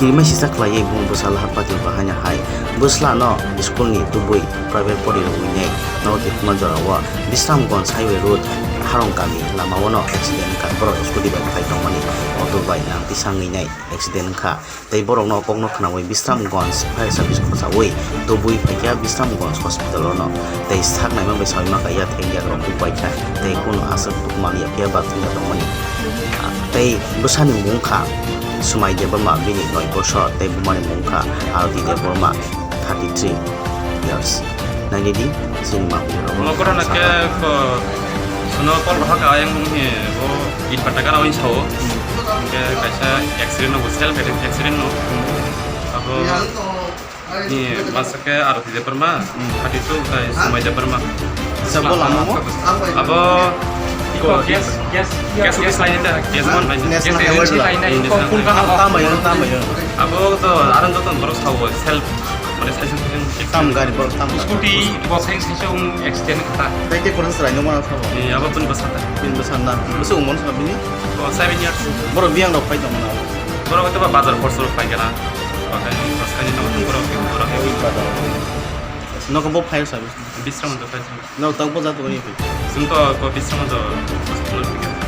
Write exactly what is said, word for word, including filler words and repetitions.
Twi maichisa khlaiwi bung bwsa Laharpati bahaina hai bwsla no school ni tubui private pori rwui nei nogo twi khuma jora o Bisramganj highway road Harong kami lama o no accident wngkha. Borok scooty bai phai tongmani auto bai nang tisangwi nai accident wngkha. Tei borok no kok no khwnawi Bisramganj fire service khochawi tubui phaikha Bisramganj hospital o no. Tei sak naima bai sawi ma kaiya thengya rok bubaikha tei kunu aswk duk manliya phiya ba thwngya tongmani. Tei bwsani mung kha Sumai Debbarma, bini noi bosor, tei bumani mung kha Arati Debbarma, thirty three years. Naidi di, sini ma bini rok. Omo korona khe ko suno kol rohak ayang mung hi bo it pataka rawi sao. Hingke kaisa accident no bo self accident no. Abo ni masa khe Arati Debbarma, thirty two tai Sumai Debbarma. Sa bo lama mo? Abo iko gas, gas, gas, gas line ta, gas mon line. National highway la. National highway. Tamo yang, tamo yang. Abo to aran joton borok sao self, mane sai sai. Tam gari borok tam. Scooty, boseng sai sai accident kha. Tai te koran serai no mana sao. Ni abo pun basa ta. Pin basa na. Basa umon sa bini. Oh, seven years. Borok biang rok pai tong na. Borok to ba bazar khorso rok pai kana. Bakai khorso kani no borok borok. Bazar. Nogo bo fire service. Bisramganj fire service. No, tang bo jat wani. Sum to ko Bisramganj hospital.